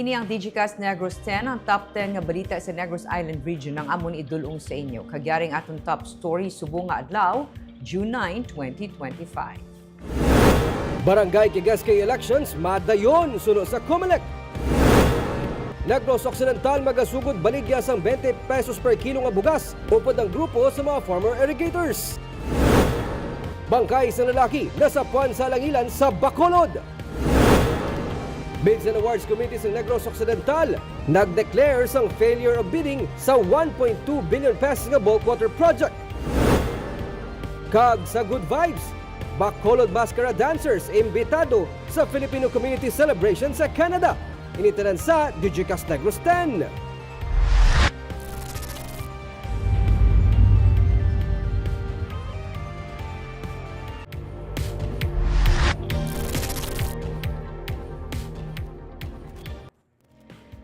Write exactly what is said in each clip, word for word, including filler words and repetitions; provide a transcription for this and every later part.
Ini ang Digicast Negros ten, ang top ten nga balita sa Negros Island Region ang amon idul-ong sa inyo. Kag yari ang aton top story subong nga adlaw, June nine, twenty twenty-five. Barangay kag S K elections madayon suno sa Comelec. Negros Occidental magasugod baligya sang twenty pesos per kilo nga bugas upod ang grupo sa mga farmer irrigators. Bangkay sa lalaki nasapuan sa langilan sa Bacolod. Bids and Awards Committee sa Negros Occidental nag-declare sang failure of bidding sa one point two billion pesos nga bulk water project. Kag sa Good Vibes, Bacolod Mascara Dancers imbitado sa Filipino Community Celebration sa Canada. Ini tanan sa Digicast Negros ten.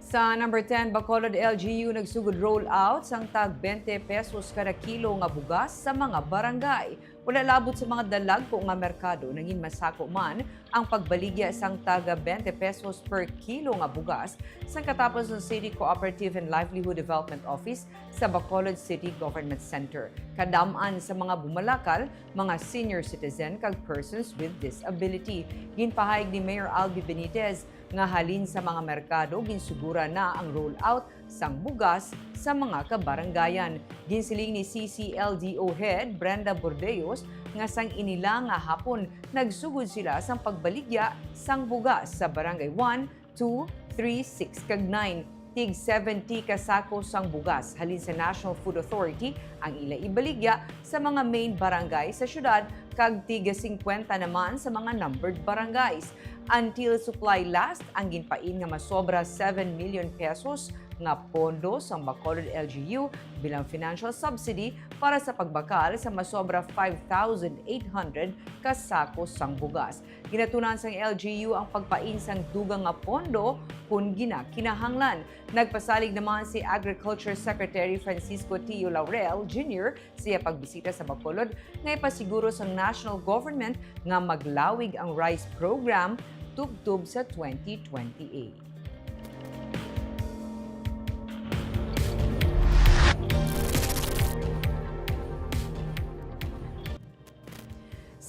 Sa number ten, Bacolod L G U nagsugod roll out sang tag twenty pesos kada kilo nga bugas sa mga barangay. Wala labot sa mga dalagko nga merkado, nangin masako man ang pagbaligya sang taga twenty pesos per kilo nga bugas sang katapos ang City Cooperative and Livelihood Development Office sa Bacolod City Government Center. Kadam-an sa mga bumalakal, mga senior citizen kag persons with disability. Ginpahayag ni Mayor Albi Benitez nga halin sa mga merkado, ginsugura na ang rollout sang bugas sa mga kabarangayan. Ginsiling ni C C L D O Head Brenda Bordeos nga sang inila nga hapon, nagsugod sila sang pagbaligya sang bugas sa Barangay one, two, three, six, kag nine. Tig seventy ka sako sang bugas halin sa National Food Authority ang ila ibaligya sa mga main barangay sa syudad, kag tig singkwenta naman sa mga numbered barangays. Until supply last, ang ginpain nga masobra seven million pesos nga pondo sang Bacolod L G U bilang financial subsidy para sa pagbakal sa masobra five thousand eight hundred ka sako sang bugas. Ginatunan sang L G U ang pagpain sang dugang nga pondo kon ginakinahanglan. Nagpasalig naman si Agriculture Secretary Francisco Tio Laurel Junior sa iya pagbisita sa Bacolod nga ipasiguro sang national government nga maglawig ang rice program tubtob sa twenty twenty-eight.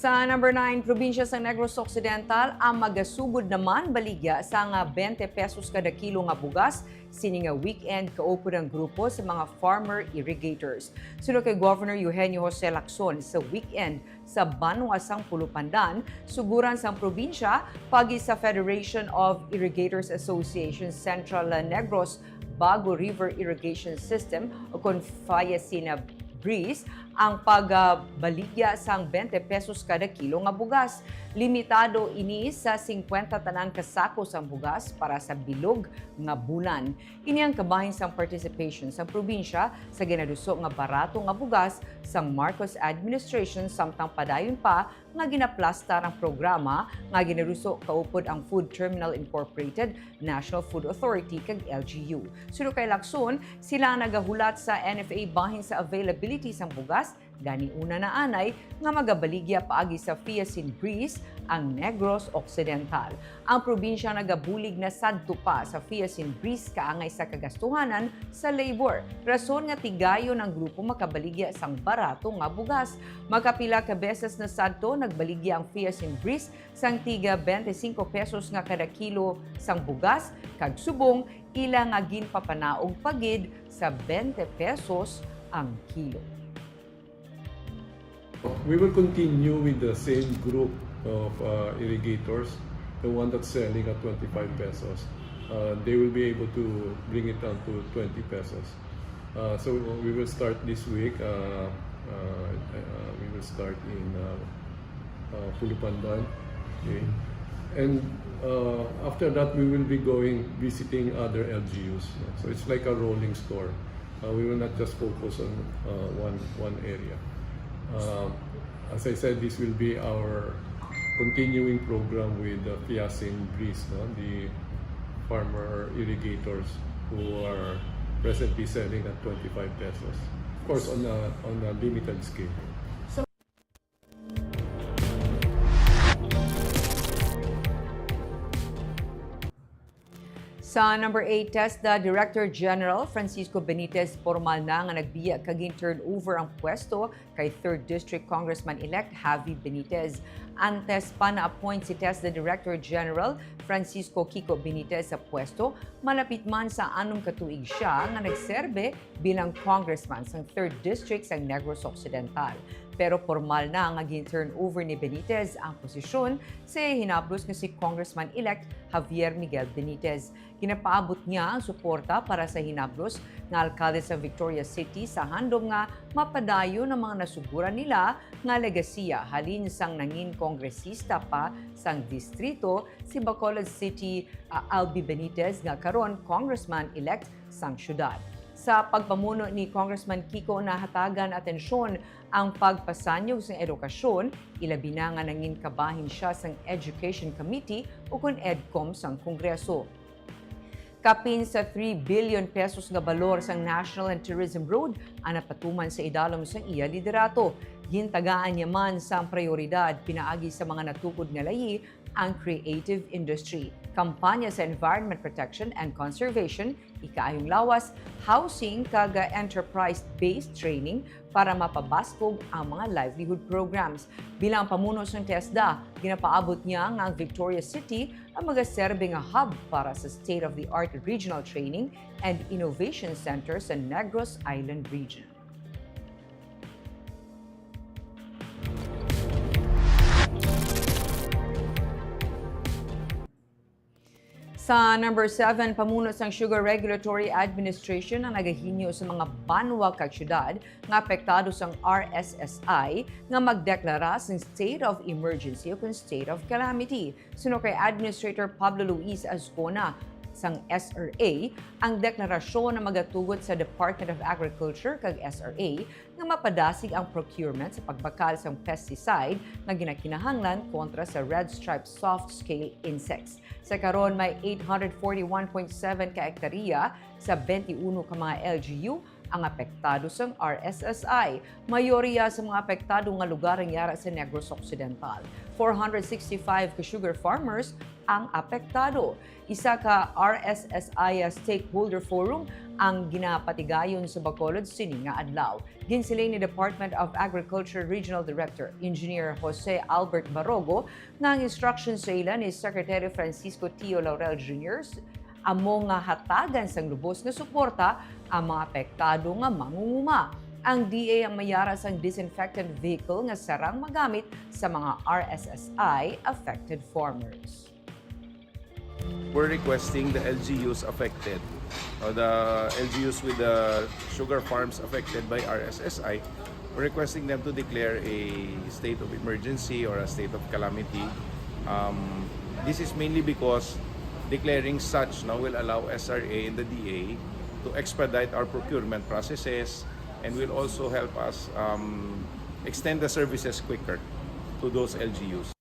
Sa number nine, probinsya sang Negros Occidental ang magasugod naman baligya sang twenty pesos kada kilo nga bugas sini nga weekend, kaupod ang grupo sa mga farmer irrigators. Suno kay Governor Eugenio Jose Lacson, sa weekend sa banwa sang Pulupandan, suguran sang probinsya pagi sa Federation of Irrigators Association Central Negros Bago River Irrigation System, o kon FIACIN-BRIS, ang pagbaligya sang twenty pesos kada kilo nga bugas. Limitado ini sa singkwenta tanan ka sako sang bugas para sa bilog nga bulan. Ini ang kabahin sang participation sang probinsya sa ginaduso nga barato nga bugas sang Marcos administration, samtang padayon pa nga ginaplastar ang programa nga ginaduso kaupod ang Food Terminal Incorporated, National Food Authority, kag L G U. Suno kay Lacson, sila nagahulat sa N F A bahin sa availability sang bugas, gani una na anay nga magabaligya paagi sa FIACIN-BRIS ang Negros Occidental. Ang probinsya nagabulig na sadto pa sa FIACIN-BRIS kaangay sa kagastuhanan sa labor, rason nga tigayon ang grupo makabaligya sang barato nga bugas. Makapila ka beses na sadto nagbaligya ang FIACIN-BRIS sang tiga twenty-cinco pesos nga kada kilo sang bugas, kag subong ila nga ginpapanaog pa gid sa twenty pesos ang kilo. We will continue with the same group of uh, irrigators, the one that's selling at twenty-five pesos. Uh, they will be able to bring it down to twenty pesos. Uh, so we will start this week. Uh, uh, uh, we will start in uh, uh, Pulupandan. Okay. And uh, after that, we will be going visiting other L G Us. So it's like a rolling store. Uh, we will not just focus on uh, one one area. Uh, as I said, this will be our continuing program with the FIACIN-BRIS, no? The farmer irrigators who are presently selling at twenty-five pesos. Of course, on a, on a limited scale. Sa number eight, TESDA Director General Francisco Benitez, pormal na nga nagbiya kag gin-turnover ang pwesto kay Third District Congressman-elect Javi Benitez. Antes pa na-appoint si TESDA Director General Francisco Kiko Benitez sa pwesto, malapit man sa anom ka tuig sia nga nagserbe bilang congressman sang Third District sang Negros Occidental. Pero pormal na nga gin-turnover ni Benitez ang posisyon sa iya hinablos nga si Congressman-elect Javier Miguel Benitez. Ginapaabot niya ang suporta para sa hinablos nga alkalde sa Victoria City sa handom nga mapadayon ang mga nasuguran nila nga legasiya halin sang nangin kongresista pa sang distrito si Bacolod City, ah, Albi Benitez, nga karon congressman-elect sang syudad. Sa pagpamuno ni Congressman Kiko, nahatagan atensyon ang pagpasanyog sang edukasyon, ilabi na nga nangin kabahin sia sang Education Committee, ukon EDCOM, sang Kongreso. Kapin sa three billion pesos nga balor sang National and Tourism Road ang napatuman sa idalom sang iya liderato. Gintagaan niya man sang prayoridad pinaagi sa mga natukod nga layi ang creative industry, kampanya sa environment protection and conservation, ikaayong lawas, housing, kag enterprise-based training para mapabaskog ang mga livelihood programs. Bilang pamuno sang TESDA, ginapaabot niya nga ang Victoria City ang magaserbe nga hub para sa state-of-the-art regional training and innovation center sa Negros Island Region. Sa number seven, pamuno sang Sugar Regulatory Administration ang nagahinyo sa mga banwa kag syudad nga apektado sang R S S I nga magdeklara sang state of emergency o kon state of calamity. Suno kay Administrator Pablo Luis Azcona sang S R A, ang deklarasyon nga magatugot sa Department of Agriculture kag S R A nga mapadasig ang procurement sa pagbakal sang pesticide nga ginakinahanglan kontra sa red stripe soft scale insects. Sa karon, may eight hundred forty-one point seven ka ektarya sa twenty-uno ka mga L G U ang apektado sang R S S I. Mayoriya sa mga apektado nga lugar ang yara sa Negros Occidental. Four hundred sixty-five ka sugar farmers ang apektado. Isa ka R S S I Stakeholder Forum ang ginapatigayon sa Bacolod sini nga adlaw. Ginsiling ni Department of Agriculture Regional Director Engineer Jose Albert Barogo nga ang instruction sa ila ni Secretary Francisco Tio Laurel Junior amo nga hatagan sang lubos nga suporta ang mga apektado nga mangunguma. Ang D A ang mayara sang disinfectant vehicle nga sarang magamit sa mga R S S I affected farmers. We're requesting the L G Us affected, or the L G Us with the sugar farms affected by R S S I, we're requesting them to declare a state of emergency or a state of calamity. Um, this is mainly because declaring such now will allow S R A and the D A to expedite our procurement processes and will also help us um, extend the services quicker to those L G Us.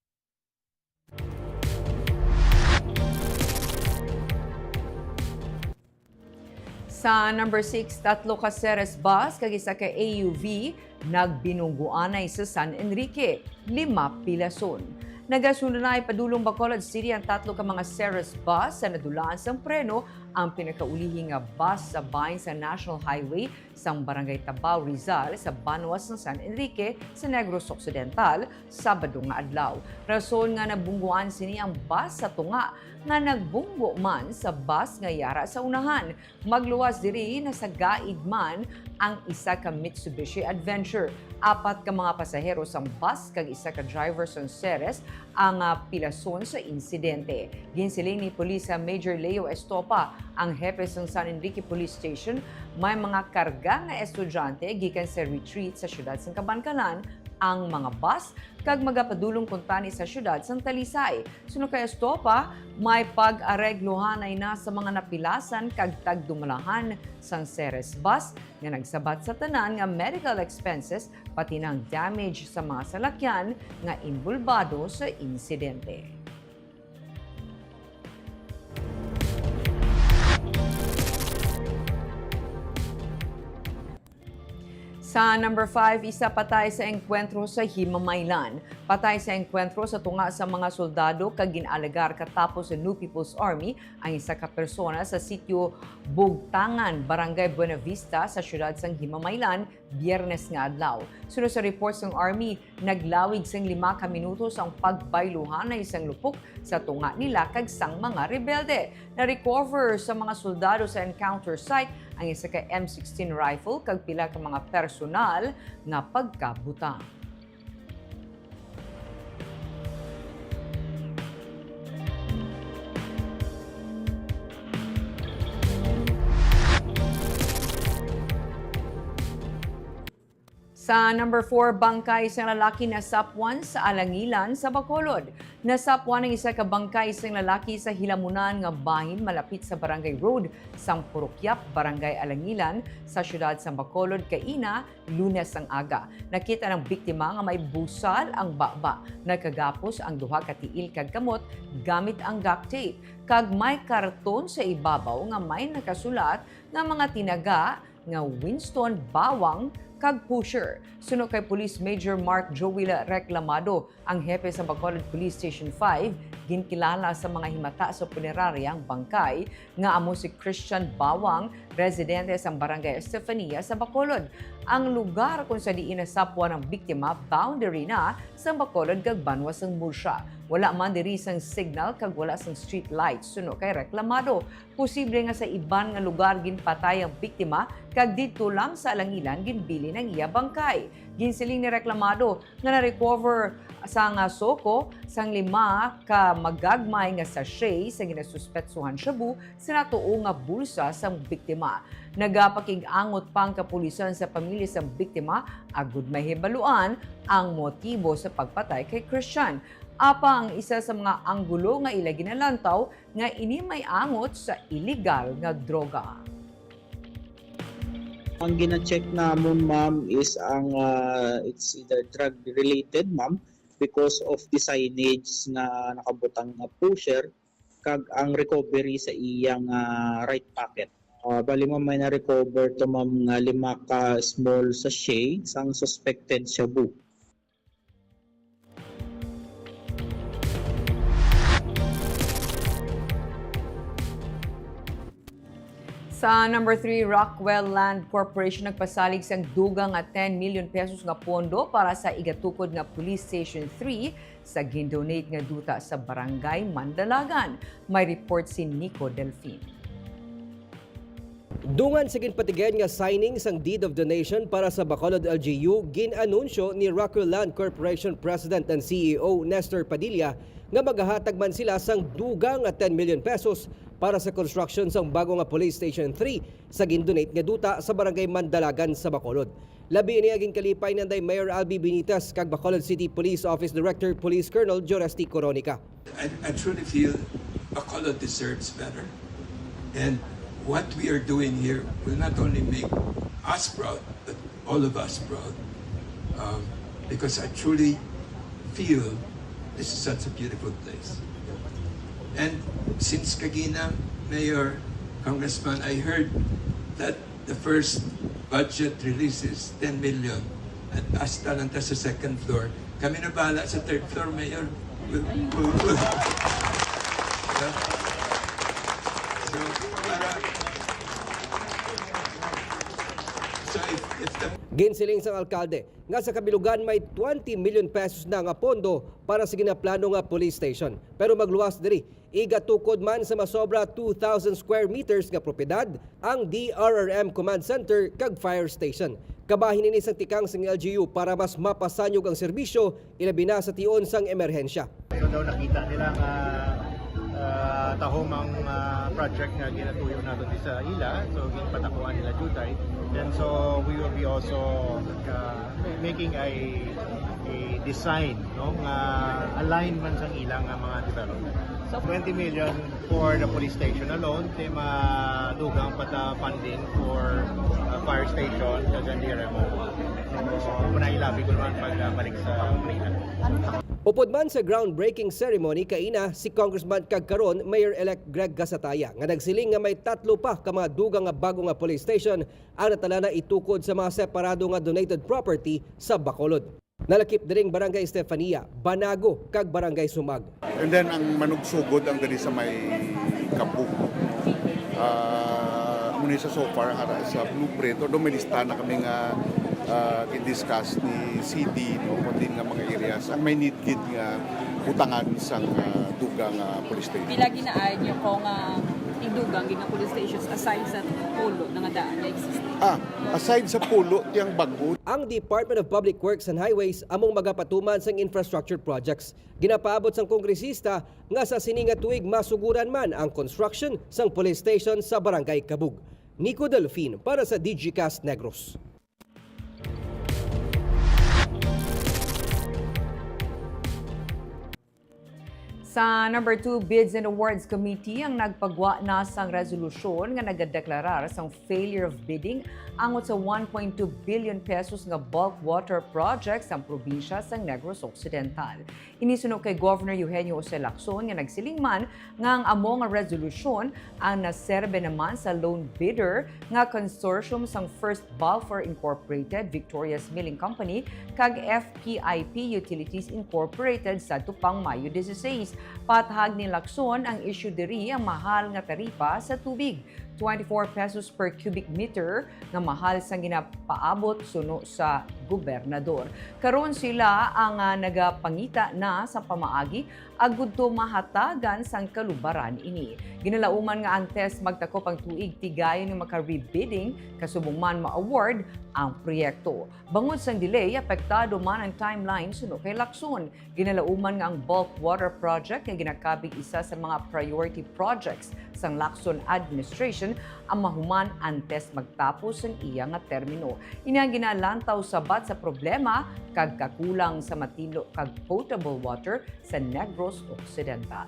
Sa number six, tatlo ka Ceres bus kag isa ka A U V nagbinungguanay sa San Enrique, lima pilason. Nagasunod na padulong Bacolod City ang tatlo ka mga Ceres bus sa nadulaan sang preno ang pinakaulihi nga bus sa bahin sa National Highway sang Barangay Tabao, Rizal, sa banwa sang San Enrique sa Negros Occidental, Sabado nga adlaw. Rason nga nabungguan sini ang bus sa tunga nga nagbunggo man sa bus nga yara sa unahan. Magluwas diri, nasagaid man ang isa ka Mitsubishi Adventure. Apat ka mga pasahero sang bus kag isa ka driver sang Ceres ang, ah, pilason sa insidente. Ginsiling ni Police Major Leo Estopa, ang hepe sang San Enrique Police Station, may mga karga nga estudyante gikan sa retreat sa siyudad sang Kabankalan ang mga bus kag magapadulong kuntani sa siyudad sang Talisay. Suno kay Estopa, may pag-areglohanay na sa mga napilasan kag tagdumalahan sang Ceres bus nga nagsabat sa tanan nga medical expenses, pati na ang damage sa mga salakyan nga inbolbado sa insidente. Sa number five, isa patay sa engkwentro sa Himamaylan. Patay sa engkwentro sa tunga sa mga soldado kag gin-alegar katapos sa New People's Army ang isa ka persona sa sitio Bugtangan, Barangay Buenavista, sa siyudad sang Himamaylan, Biyernes nga adlaw. Suno sa report sang Army, naglawig sing lima ka minutos ang pagbayluhan na isang lupok sa tunga nila kag sang mga rebelde. Na-recover sa mga soldado sa encounter site ang isa ka M sixteen rifle kag pila ka mga personal nga pagkabutang. Sa number four, bangkay sang lalaki nasapwan sa Alangilan sa Bacolod. Nasapwan ang isa ka bangkay sang lalaki sa hilamunan nga bahin malapit sa Barangay Road sang Purukyap, Barangay Alangilan, sa siyudad sang Bacolod, kaina, Lunes ang aga. Nakita ng biktima nga may busal ang baba. Nagkagapos ang duha ka tiil kag kamot gamit ang duct tape, kag may karton sa ibabaw nga may nakasulat nga mga tinaga nga Winston, Bawang, kag Pusher. Suno kay Police Major Mark Joel Reclamado, ang hepe sa Bacolod Police Station five, ginkilala sa mga himata sa punerarya ang bangkay, nga amo si Christian Bawang, residente sa Barangay Estefania sa Bacolod. Ang lugar kung sa diin nasapwan ang biktima, boundary na sa Bacolod kag Banwa sang Murcia. Wala man diri sang signal kag wala sang street light, suno kay Reclamado. Posible nga sa iban nga lugar ginpatay ang biktima kag didto lang sa Alangilan ginbilin ang iya bangkay. Ginsiling ni Reclamado nga na-recover sang SOCO sang lima ka magagmay nga sachet sa ginasuspetsuhan shabu sa natuo nga bulsa sang biktima. Nagapakig-angot pa ang kapulisan sa pamilya sang biktima agud mahibaluan ang motibo sa pagpatay kay Christian. Apang ang isa sa mga anggulo nga ila ginalantaw nga ini may angot sa iligal nga droga. Ang gina-check namon, ma'am, is ang, ah, it's either drug-related, ma'am, because of the signage nga nakabutang nga pusher, kag ang recovery sa iyang, ah, right pocket. Ah, bali, ma'am, may na-recover to, ma'am, nga lima ka small sachet sang suspected shabu. Sa number three, Rockwell Land Corporation nagpasalig sang dugang nga ten million pesos nga pondo para sa igatukod nga Police Station three sa gindonate nga duta sa Barangay Mandalagan. May report si Nico Delfin. Dungan sa ginpatigayon nga signing sang Deed of Donation para sa Bacolod L G U, gin-anunsyo ni Rockwell Land Corporation President and C E O Nestor Padilla nga magahatag man sila sang dugang nga ten million pesos para sa construction sang bago nga Police Station three sa gindonate nga duta sa Barangay Mandalagan sa Bacolod. Labi ini ang ginkalipay ni Anday Mayor Albi Benitez kag Bacolod City Police Office Director Police Colonel Joresty Coronica. I, I truly feel Bacolod deserves better. And what we are doing here will not only make us proud, but all of us proud. Um, because I truly feel this is such a beautiful place. And since kagina, Mayor, Congressman, I heard that the first budget release is ten million. At hasta lang ta sa second floor. Kami na bahala sa third floor, Mayor. We'll, we'll, we'll. Yeah. So, para, so if, if the Ginsiling sang alkalde nga sa kabilugan may twenty million pesos na nga pondo para sa ginaplano nga police station. Pero magluwas diri, igatukod man sa masobra two thousand square meters nga propiedad ang D R R M Command Center kag Fire Station. Kabahin ini sang tikang sang L G U para mas mapasanyog ang serbisyo, ilabi na sa tion sang emerhensya. So daw nakita nila nga ah, tahom ang ah, project nga ginatuyo nato di sa ila, so ginpatakuan nila jutay. And so we will be also ah, making a, a design, no, nga align man sang ilang nga mga development. So twenty million for the police station alone, kay madugang pa ta funding for ah, fire station sa San Guillermo. So, muna ilabi ko naman pagbalik sa Manila. Upod man sa groundbreaking ceremony kaina si Congressman kag karon Mayor-elect Greg Gasataya, nga nagsiling nga may tatlo pa ka mga dugang nga bago nga police station ang natala na itukod sa mga separado nga donated property sa Bacolod. Nalakip diri ang Barangay Estefania, Banago, kag Barangay Sumag. And then ang manugsugod ang diri sa may Kabug. Ah, amo ni sa so far ang ara sa blueprint, although may listahan na kami nga ah, gin-discuss ni C D, no, kung din nga mga areas ang may need gid nga butangan sang ah, dugang ah, police station. Pila ginaayad niyo ko nga idugang gid nga police stations aside sa Pulo na nga daan nga exist? Ah, aside sa Pulo, tiyang bag-o. Ang Department of Public Works and Highways among magapatuman sang infrastructure projects. Ginapaabot sang kongresista nga sa sini nga tuig masuguran man ang construction sang police station sa Barangay Kabug. Nico Delfin para sa Digicast Negros. Sa number two, Bids and Awards Committee ang nagpagwa na sang resolusyon nga nagadeklarar sang failure of bidding angot sa one point two billion pesos nga bulk water project sang probinsya sang Negros Occidental. Ini suno kay Governor Eugenio Jose Lacson nga nagsiling man nga ang amo nga resolusyon ang naserbe naman sa lone bidder nga consortium sang First Balfour Incorporated, Victoria's Milling Company, kag F P I P Utilities Incorporated sa tupang Mayo dieciséis. Pathag ni Lacson, ang issue diri ang mahal nga taripa sa tubig, twenty-four pesos per cubic meter, nga mahal sang ginapaabot suno sa gobernador. Karon sila ang ah, nagapangita na sa pamaagi agud to mahatagan sang kalubaran ini. Ginalauman nga ang test magtakop ang tuig tigayon nga maka-rebidding kasubong man ma-award ang proyekto. Bangod sang delay, apektado man ang timeline suno kay Lacson. Ginalauman nga ang bulk water project nga ginakabig isa sa mga priority projects sang Lacson administration ang mahuman antes magtapos ang iya nga termino. Ini ang ginalantaw sabat sa problema kag kakulang sa matinlo kag potable water sa Negros Occidental.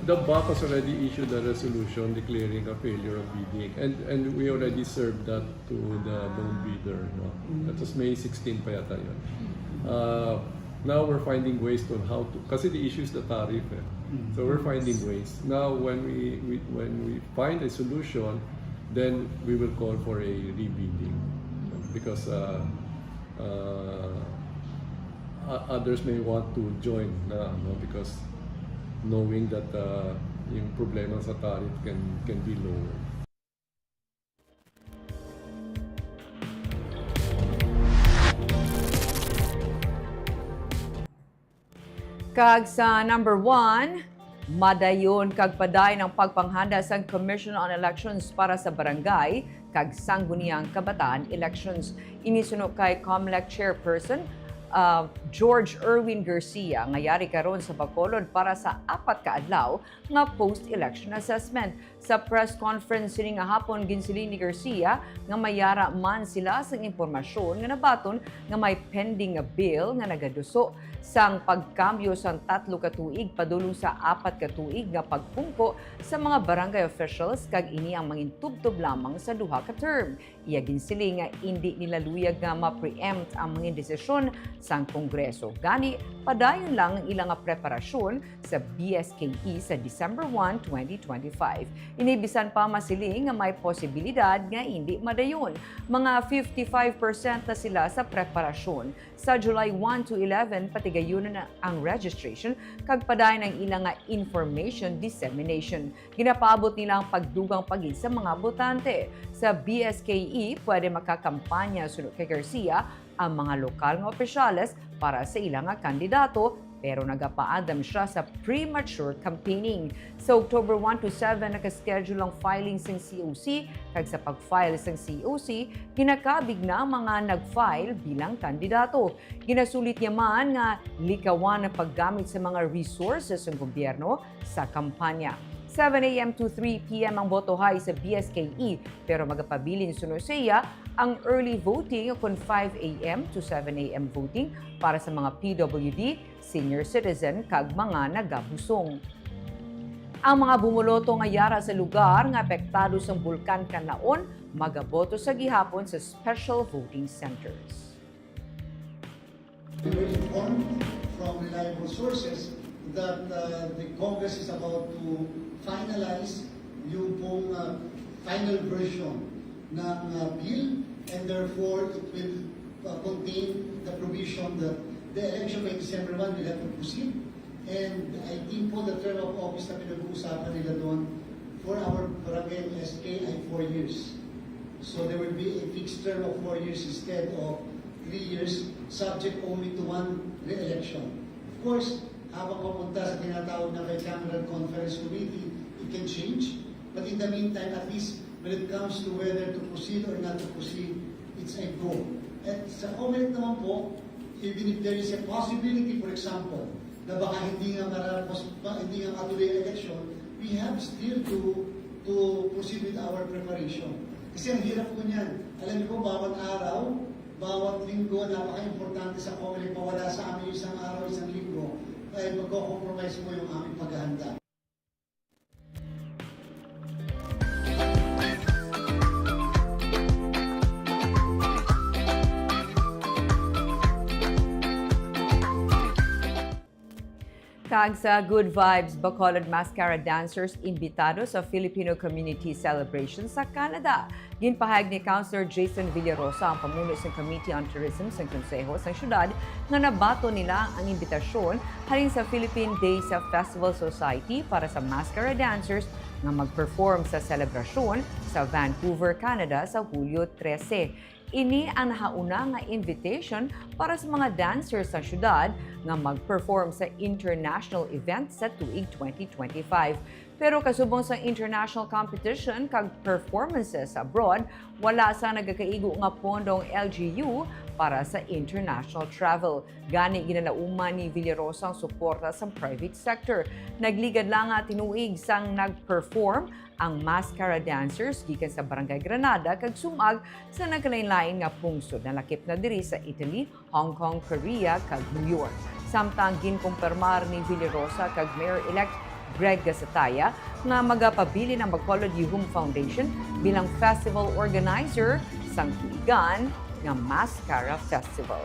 The BAC has already issued a resolution declaring a failure of bidding, and and we already served that to the loan bidder. No? That was May sixteen pa yata yun. Uh, now we're finding ways on how to, kasi the issue is the tariff. Eh. So we're finding ways. Now when we, we when we find a solution, then we will call for a rebidding because uh, uh, others may want to join na, no? Because knowing that uh, yung problema sa tariff can can be lower. Kag sa number one, madayon kag padayon ang pagpanghanda sang Commission on Elections para sa barangay kag sangguniang kabataan elections. Ini suno kay Comelec Chairperson uh, George Erwin Garcia nga yari karon sa Bacolod para sa apat ka adlaw nga post-election assessment. Sa press conference sini nga hapon, ginsiling ni Garcia nga may yara man sila sang impormasyon nga nabaton nga may pending nga bill nga nagaduso sang pagkambyo sang tatlo ka tuig padulong sa apat ka tuig nga pagpungko sa mga barangay officials, kag ini ang mangintubtob lamang sa duha ka term. Iya ginsiling nga indi nila luyag nga ma-preempt ang mga desisyon sang Kongreso. Gani, padayon lang ang ila nga preparasyon sa B S K E sa December one, twenty twenty-five. Ini bisan pa masiling nga may posibilidad nga indi madayon. Mga fifty-five percent na sila sa preparasyon. Sa July one to eleven, patigayunan na ang registration kag padayon ang ila nga information dissemination. Ginapaabot nila ang pagdugang pa gid sa mga botante. Sa B S K E, pwede makakampanya suno kay Garcia ang mga lokal nga opisyales para sa ila nga kandidato, pero nagapaandam siya sa premature campaigning. Sa October one to seven, naka-schedule ang filing sang C O C, kag sa pag-file sang C O C, ginakabig na ang mga nag-file bilang kandidato. Ginasulit niya man nga likawan ang paggamit sa mga resources sang gobyerno sa kampanya. Seven a.m. to three p.m. ang botohay sa B S K E, pero magapabilin suno sa iya ang early voting kon five a.m. to seven a.m. voting para sa mga P W D, senior citizen, kag mga nagabusong. Ang mga bumuloto nga yara sa lugar nga apektado sang Bulkan Kanlaon magaboto sa gihapon sa special voting centers. reliable sources that uh, the Congress is about to finalize yung pong uh, final version ng uh, bill, and therefore it will uh, contain the provision that the election by December one will have to proceed. And I think po the term of office na pinag-uusapan nila doon for our barangay S K ay four years. So there will be a fixed term of four years instead of three years, subject only to one re-election. Of course, habang papunta sa tinatawag na bicameral conference committee, it can change. But in the meantime, at least when it comes to whether to proceed or not to proceed, it's a go. At sa COMELEC naman po, even if there is a possibility, for example, na baka hindi nga marapos, hindi nga matuloy ang election, we have still to to proceed with our preparation. Kasi ang hirap po niyan. Alam niyo po, bawat araw, bawat linggo, napaka-importante sa COMELEC. Mawala sa amin isang araw, isang linggo, ay magko-compromise po yung aming paghahanda. Kag sa Good Vibes, Bacolod Mascara Dancers imbitado sa Filipino Community Celebration sa Canada. Ginpahayag ni Councilor Jason Villarosa, ang pamuno sang Committee on Tourism sang Konseho sang Syudad, nga nabaton nila ang imbitasyon halin sa Philippine Days of Festival Society para sa mascara dancers nga mag-perform sa selebrasyon sa Vancouver, Canada sa Hulyo trese. Ini ang nahauna nga invitation para sa mga dancers sa syudad nga mag-perform sa international event sa tuig twenty twenty-five. Pero kasubong sa international competition kag performances abroad, wala sa nagakaigo nga pondo ang L G U para sa international travel. Gani, ginalauman ni Villarosa ang suporta sa private sector. Nagligad lang nga tinuig sang nag-perform ang mascara dancers gikan sa Barangay Granada kag sumag sa nagkalain-lain nga pungsod, nalakip na diri sa Italy, Hong Kong, Korea, kag New York. Samtang ginkumpirmar ni Villarosa kag Mayor-elect Greg Gasataya nga magapabilin ang Bacolod Yuhum Foundation bilang festival organizer sang tuigan nga Mascara Festival.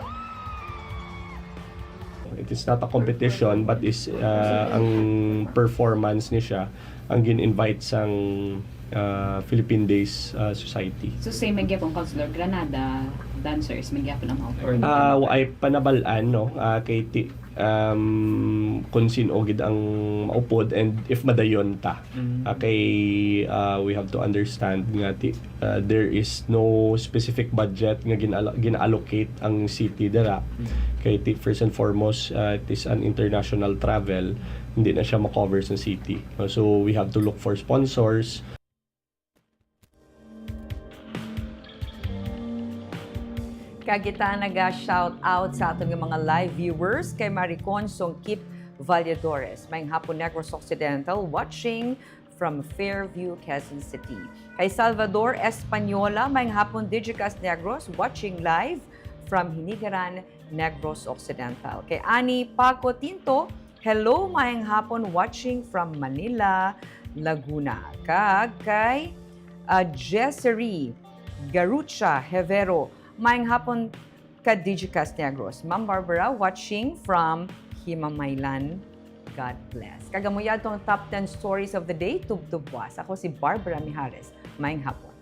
It is not a competition, but is uh, ang performance ni siya ang gin-invite sang uh, Philippine Days uh, Society. So same man gyapon, Councilor, Granada dancers man gyapon ang mga Ah, wa ay panabalan, no? Ah, kay ti, um, kung sino gid ang maupod and if madayon ta. Ah, kay ah, we have to understand nga ti, ah, there is no specific budget nga gin-, gin-allocate ang city dira. Kay ti, first and foremost, ah, it is an international travel, hindi na siya ma-cover sa city. No? So we have to look for sponsors. Kag kita naga-shout out sa aton nga mga live viewers kay Maricon Songkip Valladores. Maayong hapon, Negros Occidental, watching from Fairview, Quezon City. Kay Salvador Española, maayong hapon, Digicast Negros, watching live from Hinigaran, Negros Occidental. Kay Ani Paco Tinto, hello, maayong hapon, watching from Manila, Laguna. Kag kay uh, Jessery Garucha Hevero, maayong hapon ka Digicast Negros. Ma'am Barbara, watching from Himamaylan. God bless. Kag amo yadto ang top ten stories of the day. Tubtob buwas. Ako si Barbara Mijares. Maayong hapon.